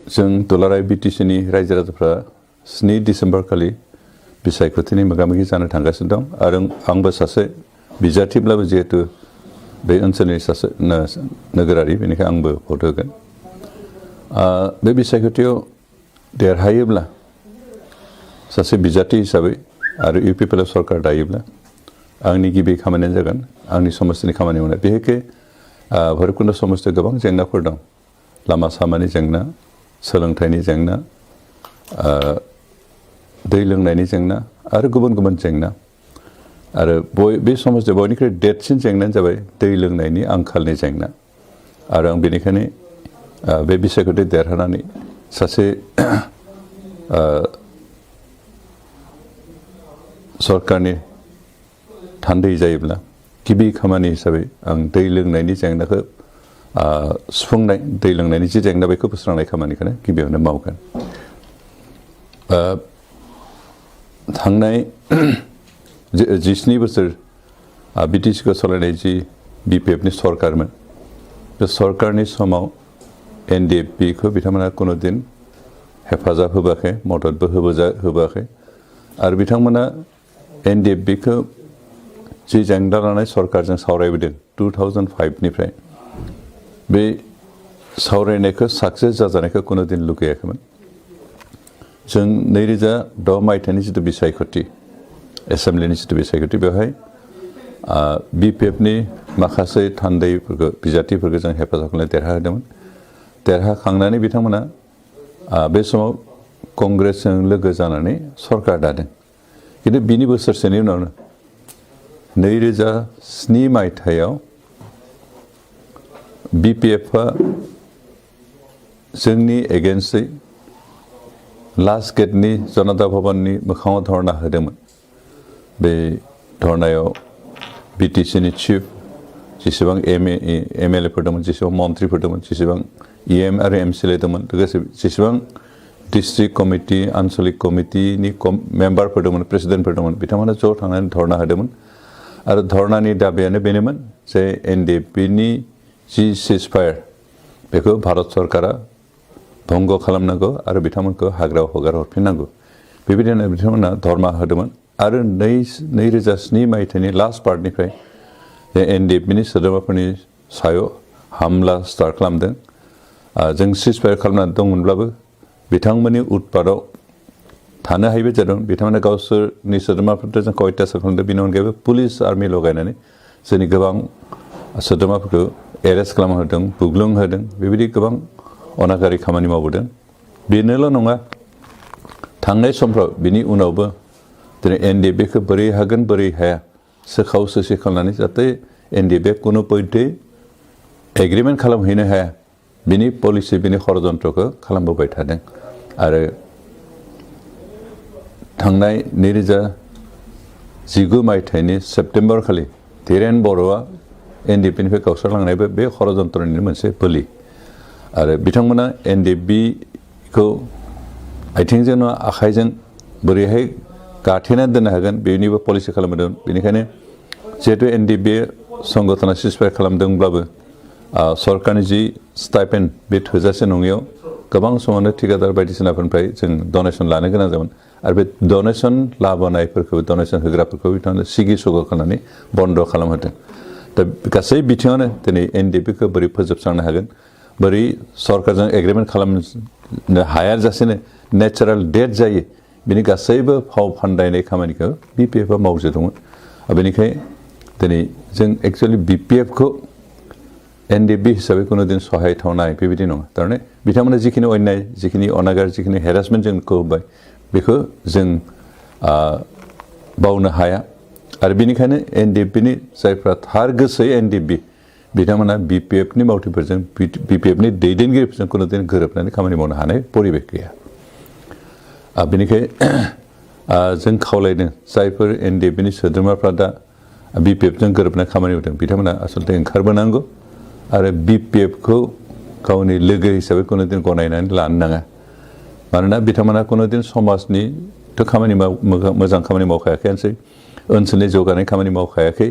जों दुलाराय बिटिसिनि रायजो राजाफ्रा 7 डिसेम्बर खालि बिसायख'थिनि मोगा-मोगि जानो थांगासिनो दं आरो आंबो सासे बिजाथिब्लाबो जिहेतु बे ओनसोलनि सासे नोगोरारि बेनिखायनो आंबो भट होगोन बे बिसायख'थियाव देरहायोब्ला सासे बिजाथि हिसाबै आरो इउपिपिएल सरकार दायोब्ला आंनि गिबि खामानियानो जागोन आंनि समस्तिनि खामानि मावनाय बेहेखे भैरबकुन्द समस्तियाव गोबां जेंनाफोर दं लामा सामानि जेंना सोलोंथाइनि जेंना दै लोंनायनि जेंना आरो गुबुन गुबुन जेंना आरो बे समस्तियाव बयनिख्रुइ देरसिन जेंनायानो जाबाय दै लोंनायनि आंखालनि जेंना आरो आं बेनिखायनो बे बिसायख'थि देरहानानै सासे सरकारनि थान्दै जायोब्ला गिबि खामानि हिसाबै आं दै लोंनायनि जेंनाखौ सुफुंनाय दै लोंनायनि जे जेंना बेखौ बोस्रांनाय खामानिखौनो गिबियावनो मावगोन थांनाय 17 बोसोर बिटिसिखौ सालायनाय जि बिपिएफनि सरकारमोन बे सरकारनि समाव एनडिएफबिखौ बिथांमोना कुनु दिन हेफाजाब होबोआखै मददबो होबोआखै आरो बिथांमोना एनडिएफबिखौ जि जेंना लानाय सरकारजों सावरायबोदों 2005 निफ्राय बे सावरायनायखौ साक्सेस जाजानायखौ कुनु दिन लुगैयाखैमोन जों 2006 मायथाइनि जिथु बिसायख'थि एसेम्ब्लिनि जिथु बिसायख'थि बेवहाय बिपिएफनि माखासे थान्दैफोरखौ बिजाथिफोरखौ जों हेफाजाब खालामनानै देरहाहोदोंमोन देरहाखांनानै बिथांमोना बे समाव कंग्रेसजों लोगो जानानै सरकार दादों खिन्थु बिनि बोसोरसेनि उनावनो 2007 मायथाइयाव बिपिएफआ जोंनि एगेन्स्टै लास्ट गेटनि जनता भवननि मोखाङाव धरना होदोंमोन बे धरनायाव बिटिसिनि चिफ जेसेबां एमएलएफोर दंमोन जेसेबां मन्थ्रिफोर दंमोन जेसेबां इएम आरो एमसिएलए दंमोन लोगोसे जेसेबां डिस्ट्रिक्ट कमिटि आन्चलिक कमिटिनि मेम्बारफोर दंमोन प्रेसिडेन्टफोर दंमोन बिथांमोना ज' थांनानै धरना होदोंमोन आरो धरनानि दाबियानो बेनोमोन जे एनडिएफबिनि जि सिजफायार बेखौ भारत सरकारा भंग खालामनांगौ आरो बिथांमोनखौ हाग्रायाव हगार हरफिननांगौ बेबायदिनो बिथांमोना धर्मा होदोंमोन आरो 2007 मायथाइनि लास्ट पार्टनिफ्राय एनडिएफबिनि सोद्रोमाफोरनि सायाव हामला स्टार्ट खालामदों जों सिजफायार खालामनानै दंमोनब्लाबो बिथांमोननि उत्पादाव थानो हायैबो जादों बिथांमोना गावसोरनि सोद्रोमाफोरजों जोंखौ अयथासार खालामदों बेनि अनगायैबो पुलिस आर्मि लगायनानै जोंनि गोबां सोद्रोमाफोरखौ एरेस्ट खालामहोदों बुग्लुंहोदों बेबायदि गोबां अनागारि खामानि मावबोदों बेनोल' नङा थांनाय समफ्राव बिनि उनावबो दिनै एनडिएफबिखौ बोरै हागोन बोरै हाया सोखाव सोसि खालामनानै जाहाथे एनडिएफबिआ कुनु पइन्टै एग्रिमेन्ट खालामहैनो हाया बिनि पलिसि बिनि षड़यन्त्रखौ खालामबोबाय थादों आरो थांनाय 2019 मायथाइनि सेप्तेम्बर खालि धीरेन बर'आ एनडिएफबिनिफ्राय गावस्रालांनायबो बे षड़यन्त्रनिनो मोनसे बोलि आरो बिथांमोना एनडिएफबिखौ आथिंजों आखाइजों बोरैहाय गाथेनानै दोननो हागोन बेनिबो पलिसि खालामदों बेनिखायनो जिहेतु एनडिएफबि संगठना सिजफायार खालामदोंब्लाबो सरकारनि जि स्टाइपेन्ड बे थोजासे नङैयाव गोबां समावनो ठिकादार बायदिसिनाफोरनिफ्राय जों डनेसन लानो गोनां जागोन आरो बे डनेसन लाबोनायफोरखौ डनेसन होग्राफोरखौ बिथांमोना सिगि सग' खालामनानै बन्द' खालामहोदों दा गासै बिथिङावनो दिनै एनडिएफबिखौ बोरै फोजोबस्रांनो हागोन बोरै सरकारजों एग्रिमेन्ट खालामनो हायाजासेनो नेचारेल डेथ जायो बिनि गासैबो फाव फान्दायनाय खामानिखौ बिपिएफआ मावजोबदोंमोन बेनिखायनो दिनै जों एक्सुवेलि बिपिएफखौ एनडिएफबि हिसाबै कुनु दिन सहायथावनाय बेबायदि नङा थारमाने बिथांमोना जिखिनि अन्याय जिखिनि अनागार जिखिनि हेरासमेन्ट जोंखौ होबाय बेखौ जों बावनो हाया आरो बेनिखायनो एनडिएफबिनि जायफ्रा थार गोसोयै एनडिएफबि बिथांमोना बिपिएफनि मावथिफोरजों बिपिएफनि दैदेनगिरिफोरजों कुनु दिन गोरोबनानै खामानि मावनो हानाय परिबेख गैया बेनिखायनो जों खावलायदों जायफोर एनडिएफबिनि सोद्रोमाफ्रा दा बिपिएफजों गोरोबनाय खामानि मावदों बिथांमोना आसलते ओंखारबोनांगौ आरो बिपिएफखौ गावनि लोगो हिसाबै कुनु दिन गनायनानै लानो नाङा मानोना बिथांमोना कुनु दिन समाजनिथ' खामानि मोजां खामानि मावखायाखैनोसै ओनसोलनि जौगानाय खामानि मावखायाखै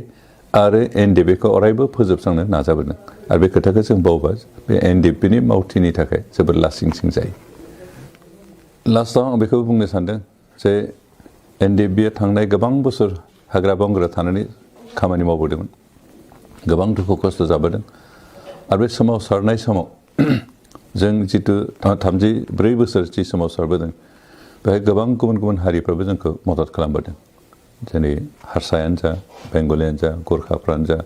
आरो एनडिपिखौ अरायबो फोजोबस्रांनो नाजाबोदों आरो बे खोथाखौ जों बावबा बे एनडिपिनि मावथिनि थाखाय जोबोद लासिं सिं जायो लास्टआव आं बेखौ बुंनो सानदों जे एनडिपिआ थांनाय गोबां बोसोर हाग्रा बंग्रा थानानै खामानि मावबोदोंमोन गोबां दुखु खस्थ' जाबोदों आरो बे सोमावसारनाय समाव जों जितु 34 बोसोर जि सोमावसारबोदों बेहाय गोबां गुबुन गुबुन हारिफ्राबो जोंखौ मदद खालामबोदों जेरै हारसायानो जा बेंगलियानो जा गोरखाफ्रानो जा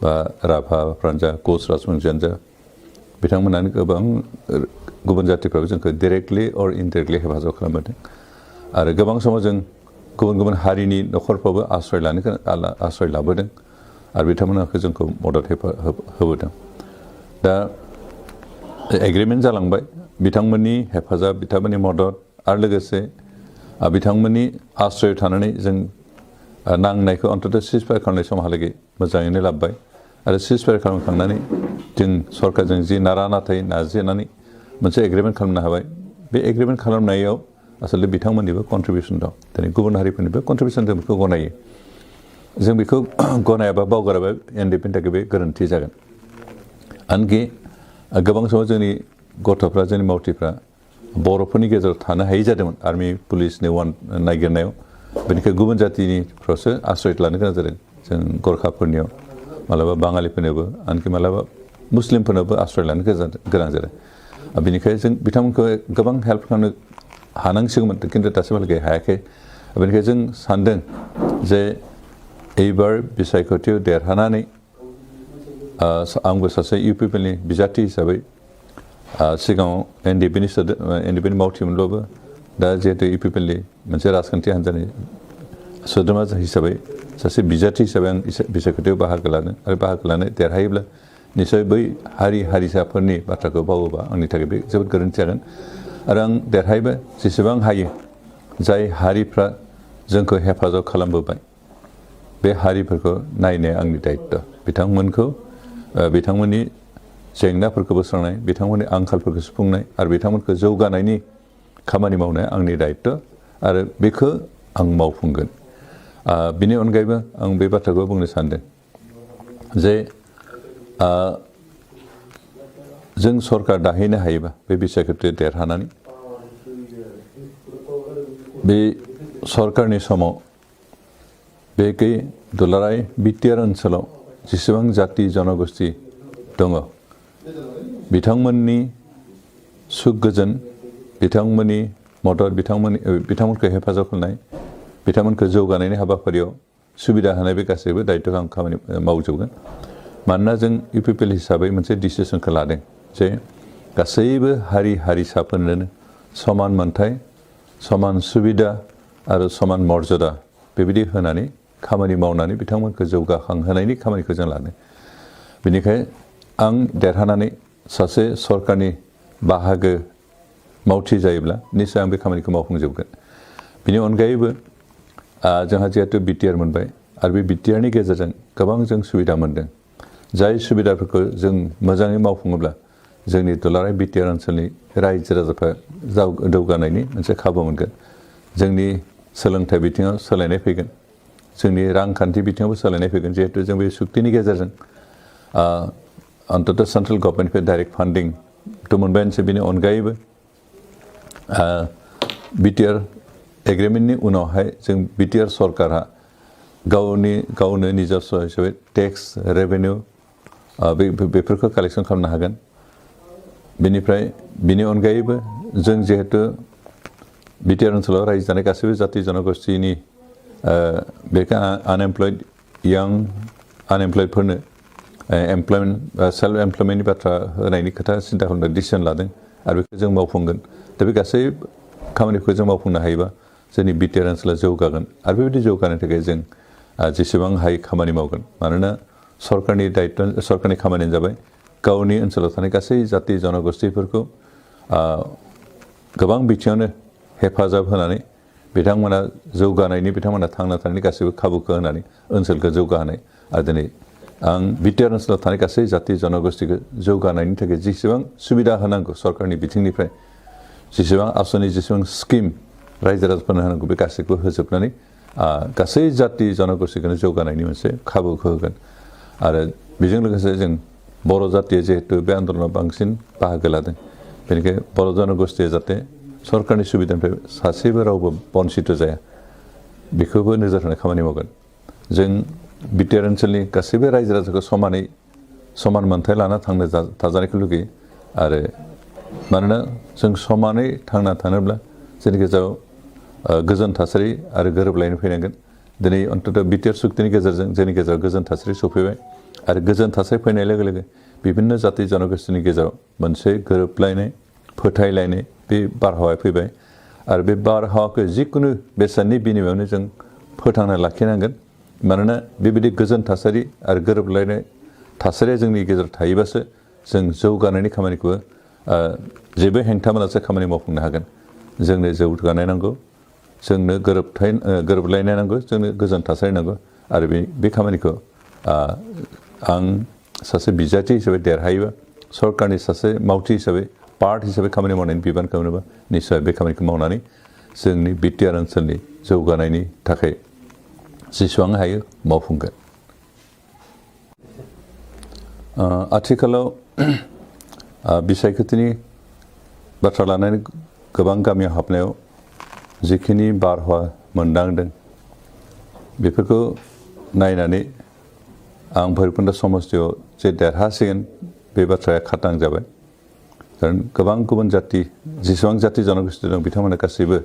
बा राभाफ्रानो जा कच राजबंसियानो जा बिथांमोनानो गोबां गुबुन जातिफ्राबो जोंखौ डाइरेक्टलि अर इनडाइरेक्टलि हेफाजाब खालामबोदों आरो गोबां समाव जों गुबुन गुबुन हारिनि न'खरफ्रावबो आश्रय लाबोदों आरो बिथांमोनखौ जोंखौ मदद होबोदों दा एग्रिमेन्ट जालांबाय बिथांमोननि हेफाजाब बिथांमोननि मदद आरो लोगोसे बिथांमोननि आश्रय थानानै जों नांनायखौ अन्तत सिजफायार खालामनाय समहालागै मोजाङैनो लाबोबाय आरो सिजफायार खालामखांनानै जों सरकारजों जि नारा नाथाय नाजानानै मोनसे एग्रिमेन्ट खालामनो हाबाय बे एग्रिमेन्ट खालामनायाव आसलते बिथांमोननिबो कन्ट्रिबिउसन दं दिनै गुबुन हारिफोरनिबो कन्ट्रिबिउसन जों बेखौ गनायो जों बेखौ गनायाबा बावगाराबा एनडिपिनि थाखाय बे गोरोन्थि जागोन आनखि गोबां समाव जोंनि गथ'फ्रा जोंनि मावथिफ्रा बर'फोरनि गेजेराव थानो हायि जादोंमोन आर्मि पुलिसनि नागिरनायाव बेनिखाय गुबुन जातिनिफ्रावसो आश्रय लानो गोनां जादों जों गरखाफोरनियाव मालाबा बाङालिफोरनोबो आनखि मालाबा मुस्लिमफोरनोबो आश्रय लानो गोनां जादों बेनिखायनो जों बिथांमोनखौ गोबां हेल्प खालामनो हानांसिगौमोन खिन्थु दासिमहालागै हायाखै बेनिखायनो जों सानदों जे एबार बिसायख'थियाव देरहानानै आंबो सासे इउपिपिएलनि बिजाथि हिसाबै सिगाङाव एनडिपिनि मावथिमोनब्लाबो दा जिहेतु इउपिपिएलनि मोनसे राजखान्थि हान्जानि सोद्रोमा हिसाबै सासे बिजाथि हिसाबै आं बिसायख'थियाव बाहागो लादों आरो बाहागो लानो देरहायोब्ला निसय बै हारिसाफोरनि बाथ्राखौ बावोबा आंनि थाखाय बे जोबोद गोरोन्थि जागोन आरो आं देरहायोबा जेसेबां हायो जाय हारिफ्रा जोंखौ हेफाजाब खालामबोबाय बे हारिफोरखौ नायनाया आंनि दायित्व बिथांमोननि जेंनाफोरखौ बोस्रांनाय बिथांमोननि आंखालफोरखौ सुफुंनाय आरो बिथांमोनखौ जौगानायनि खामानि मावनाया आंनि दायित्व आरो बेखौ आं मावफुंगोन बिनि अनगायैबो आं बे बाथ्राखौ बुंनो सानदों जे जों सरकार दाहैनो हायोबा बे बिसायख'थियाव देरहानानै बे सरकारनि समाव बे दुलाराय बिटिआर ओनसोलाव जेसेबां जाति जनगोष्ठी दङ बिथांमोननि सुख गोजोन बिथांमोननि मदद बिथांमोनखौ हेफाजाब खालामनाय बिथांमोनखौ जौगानायनि हाबाफारियाव सुबिदा होनाय बे गासैबो दायित्वखौ आं खामानि मावजोबगोन मानोना जों इउपिपिएल हिसाबै मोनसे डिसिसनखौ लादों जे गासैबो हारिसाफोरनो समान मोनथाय समान सुबिदा आरो समान मर्यादा बेबायदि होनानै खामानि मावनानै बिथांमोनखौ जौगाखांहोनायनि खामानिखौ जों लादों बेनिखायनो आं देरहानानै सासे सरकारनि बाहागो मावथि जायोब्ला निश्चय आं बे खामानिखौ मावफुंजोबगोन बिनि अनगायैबो जोंहा जिहेतु बिटिआर मोनबाय आरो बे बिटिआरनि गेजेरजों गोबां जों सुबिदा मोनदों जाय सुबिदाफोरखौ जों मोजाङै मावफुङोब्ला जोंनि दुलाराय बिटिआर ओनसोलनि रायजो राजाफ्रा जौगानायनि मोनसे खाबु मोनगोन जोंनि सोलोंथाइ बिथिङाव सोलायनाय फैगोन जोंनि रांखान्थि बिथिङावबो सोलायनाय फैगोन जिहेतु जों बे सुक्तिनि गेजेरजों अन्तत सेन्ट्रेल गभर्नमेन्टनिफ्राय डाइरेक्ट फान्डिंथ' मोनबायानोसै बेनि अनगायैबो बिटिआर एग्रिमेन्टनि उनावहाय जों बिटिआर सरकारा गावनो निजस्व हिसाबै टेक्स रेभिनिउ बेफोरखौ कालेक्सन खालामनो हागोन बेनिफ्राय बिनि अनगायैबो जों जिहेतु बिटिआर ओनसोलाव रायजो जानाय गासैबो जाति जनगोष्ठीनि बेखौ आनएमप्लयड यां आनएमप्लयडफोरनो एमप्लयमेन्ट सेल्फ एमप्लयमेन्टनि बाथ्रा होनायनि खोथा सिन्था खालामनो डिसिसन लादों आरो बेखौ जों मावफुंगोन दा बे गासै खामानिखौ जों मावफुंनो हायोबा जोंनि बिटिआर ओनसोला जौगागोन आरो बेबायदि जौगानो थाखाय जों जेसेबां हायो खामानि मावगोन मानोना सरकारनि खामानियानो जाबाय गावनि ओनसोलाव थानाय गासै जाति जनगोष्ठीफोरखौ गोबां बिथिङावनो हेफाजाब होनानै बिथांमोना जौगानायनि बिथांमोना थांना थानायनि गासैबो खाबुखौ होनानै ओनसोलखौ जौगाहोनाय आरो दिनै आं बिटिआर ओनसोलाव थानाय गासै जाति जनगोष्ठीखौ जौगानायनि थाखाय जेसेबां सुबिदा होनांगौ सरकारनि बिथिंनिफ्राय जेसेबां आसनि जेसेबां स्किम रायजो राजाफोरनो होनांगौ बे गासैखौबो होजोबनानै गासै जाति जनगोष्ठीखौनो जौगानायनि मोनसे खाबुखौ होगोन आरो बेजों लोगोसे जों बर' जातिया जिहेतु बे आन्दलनाव बांसिन बाहागो लादों बेनिखायनो बर' जनगोष्ठीया जाहाथे सरकारनि सुबिदानिफ्राय सासेबो रावबो बन्सित जाया बेखौबो नोजोर होनाय खामानि मावगोन जों बिटिआर ओनसोलनि गासैबो रायजो राजाखौ समान मोनथाय लाना थांनो थाजानायखौ लुगैयो आरो मानोना जों समानै थांना थानोब्ला जोंनि गेजेराव गोजोन थासारि आरो गोरोबलायनाय फैनांगोन दिनै अन्तत बिटिआर सुक्तिनि गेजेरजों जोंनि गेजेराव गोजोन थासारि सफैबाय आरो गोजोन थासारि फैनाय लोगो लोगो बिभिन्न जाति जनगोष्ठीनि गेजेराव मोनसे गोरोबलायनाय फोथायलायनाय बे बारहावाया फैबाय आरो बे बारहावाखौ जिकुनु बेसादनि बिनिमयावनो जों फोथांना लाखिनांगोन मानोना बेबायदि गोजोन थासारि आरो गोरोबलायनाय थासारिया जोंनि गेजेराव थायोबासो जों जौगानायनि खामानिखौबो जेबो हेंथा मोनालासे खामानि मावफुंनो हागोन जोंनो जौगानाय नांगौ जोंनो गोरोबलायनाय नांगौ जोंनो गोजोन थासारि नांगौ आरो बे खामानिखौ आं सासे बिजाथि हिसाबै देरहायोबा सरकारनि सासे मावथि हिसाबै पार्ट हिसाबै खामानि मावनायनि बिबानखौ मोनोबा निस्सय बे खामानिखौ मावनानै जोंनि बिटिआर ओनसोलनि जौगानायनि थाखाय जेसेबां हायो मावफुंगोन आथिखालाव बिसायख'थिनि बाथ्रा लानानै गोबां गामियाव हाबनायाव जिखिनि बारहावा मोनदांदों बेफोरखौ नायनानै आं भैरबकुन्द समस्तियाव जे देरहासिगोन बे बाथ्राया खाथां जाबाय खारन गोबां गुबुन जाति जेसेबां जाति जनगोष्ठी दं बिथांमोना गासैबो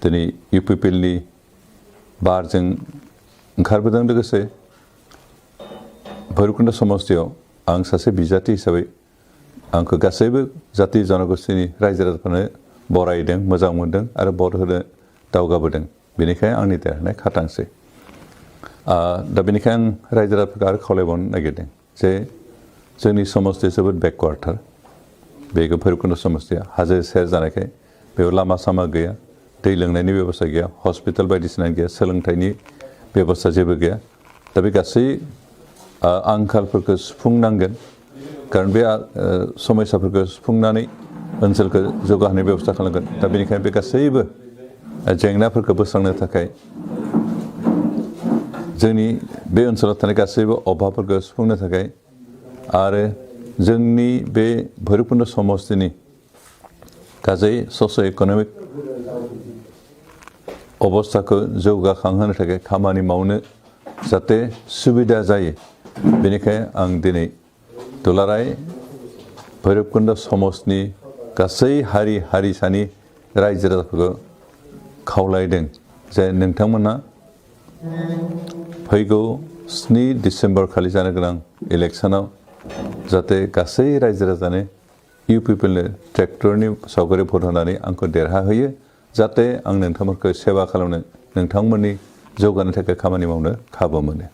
दिनै इउपिपिएलनि बारजों ओंखारबोदों लोगोसे भैरबकुन्द समस्तियाव आं सासे बिजाथि हिसाबै आंखौ गासैबो जाति जनगोष्ठीनि रायजो राजाफोरनो बरायदों मोजां मोनदों आरो भट होनो दावगाबोदों बेनिखायनो आंनि देरहानाय खाथांसै दा बेनिखायनो आं रायजो राजाफोरखौ आरो खावलायबावनो नागिरदों जे जोंनि समस्तिया जोबोद बेकवार्डथार बे भैरबकुन्द समस्तिया हाजो सेर जानायखाय बेयाव लामा सामा गैया दै लोंनायनि बेबस्था गैया हस्पिटाल बायदिसिना गैया सोलोंथाइनि बेबस्था जेबो गैया दा बे गासै आंखालफोरखौ सुफुंनांगोन खारन बे समस्याफोरखौ सुफुंनानै ओनसोलखौ जौगाहोनाय बेबस्था खालामगोन दा बेनिखायनो बे गासैबो जेंनाफोरखौ बोस्रांनो थाखाय जोंनि बे ओनसोलाव थानाय गासैबो अभाबफोरखौ सुफुंनो थाखाय आरो जोंनि बे भैरबकुन्द समस्तिनि गासै ससिय' इक'नमिक अबस्थाखौ जौगाखांहोनो थाखाय खामानि मावनो जाहाथे सुबिदा जायो बेनिखायनो आं दिनै दुलाराय भैरबकुन्द समस्तिनि गासै हारि हारिसानि रायजो राजाफोरखौ खावलायदों जे नोंथांमोना फैगौ 7 डिसेम्बर खालि जानो गोनां इलेक्सनाव जाहाथे गासै रायजो राजानो इउपिपिएलनो ट्रेक्टरनि सावगारि भट होनानै आंखौ देरहाहोयो जाहाथे आं नोंथांमोनखौ सेवा खालामनो नोंथांमोननि जौगानो थाखाय खामानि मावनो खाबु मोनो